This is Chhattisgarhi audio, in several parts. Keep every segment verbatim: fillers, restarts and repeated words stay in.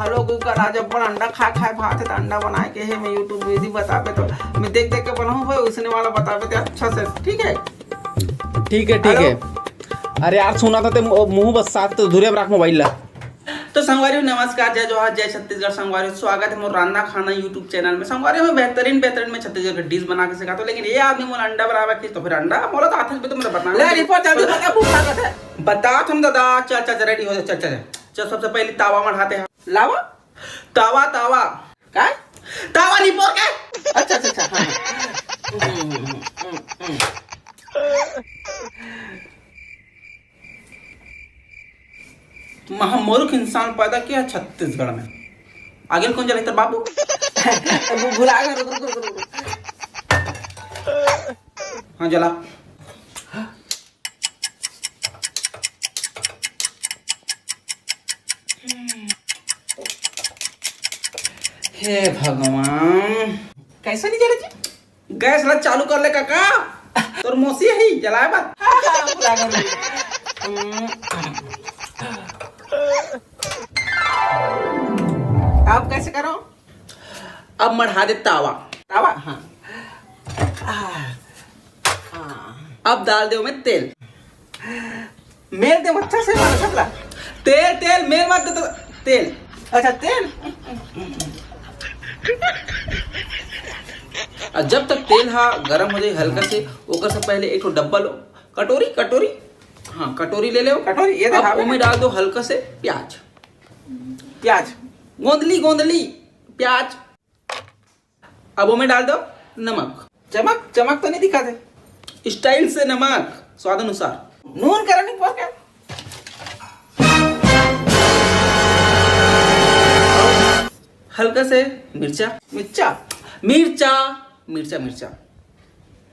Hello Google, आज अपन अंडा खा खाए भात है, तो अंडा बनाए के है, मैं YouTube विधि बताबे तो मैं देख देख के बनाऊँ भाई, उसने वाला बताबे ते अच्छा से, ठीक है? ठीक है, ठीक है। अरे यार, सुना था ते मु-, मुंह बस साथ तो दूरिया में रख मोबाइल ला। तो संगवारी हो, नमस्कार, जय जोहार, जय छत्तीसगढ़। संगवारी हो, स्वागत है मोर रांधा खाना YouTube चैनल में। संगवारी हो, मैं बेहतरीन, बेहतरीन मैं छत्तीसगढ़ के डिश बना के सिखाता हूँ, लेकिन ये आदमी मोला अंडा बनावे की, तो फिर अंडा मोला तो आथे भी तो मतलब बता। ले, रिपोर्ट जल्दी बता, भूख लागत है। बता तुम दादा, चल, चल, चल, रेडी हो जा, चल, चल, चल। चल, सबसे पहले तावा मढ़ाते हैं। लावा? तावा, तावा। काय? तावा नहीं पोर के? अच्छा, अच्छा, अच्छा, हाँ, हाँ। महामूर्ख इंसान पैदा किया छत्तीसगढ़ में। आगे कौन जला तेरे बाबू? भु-, भुला गए, रुक, रुक, रुक, रुक। हाँ, जला। हे भगवान, कैसे नहीं जले जी? गैस ला चालू कर ले काका, तोर मौसी ही जलाए बा। हाँ, हाँ, भुला गए। अब कैसे करो? अब मढ़ा दे तावा। तावा? हाँ। अब डाल दे ओमे तेल। मेल दे अच्छा से मारो सबला। तेल, तेल, मेल मत दे तो। तेल। अच्छा, तेल। और जब तक तेल हा गरम हो जाए हल्का से, ओकर से पहले एक ठो डब्बा लो, कटोरी, कटोरी, हाँ, कटोरी ले ले। कटोरी, ये अब देखा ओमे डाल दो हल्का से प्याज। प्याज। गोंदली, गोंदली प्याज। अब ओमे डाल दो नमक। चमक, चमक तो नहीं दिखा दे। स्टाइल से नमक, स्वाद अनुसार। नून करा नहीं पड़ के। हल्का से मिर्चा। मिर्चा? मिर्चा, मिर्चा, मिर्चा।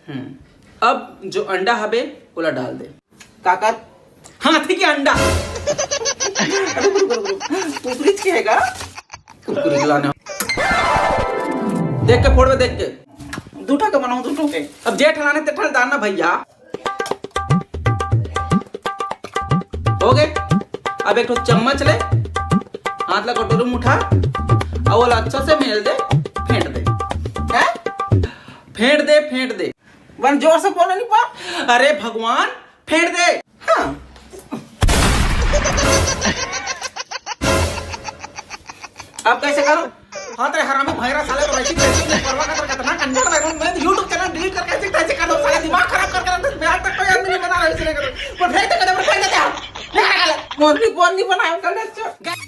हम्म। अब जो अंडा हबे, ओला डाल दे। का कर? हाथी के अंडा। अरे, रुक, रुक, रुक। कुरकुरी के है का? कुरकुरी के लाने। देख के फोड़ में, देख के। दू ठा के बनाऊं, दू ठा के। अब जे ठलाने ते ठल दाना भैया। हो गए। अब एक ठो चम्मच ले, हाथ ला कटोरी में उठा, और ओला अच्छा से मेल दे, फेंट दे। हैं? फेंट दे, फेंट दे। बन जोर से बोलो नहीं पा। अरे भगवान, फेंट दे। हाँ। अब कैसे करो? हाँ, तेरे हरामी भैरा साले को वैसी कैसे नहीं परवा का, तेरे कितना कंजर है, मैं YouTube चैनल डिलीट करके ऐसे कैसे कर दो, साले दिमाग खराब करके रख दे, मैं आज तक कोई आदमी नहीं बना रहा है इसलिए करो। पर फेंक दे, कदम पर फेंक देते हैं। नहीं, नहीं, नहीं, मोरनी, मोरनी बनाओ, कर ले, चल।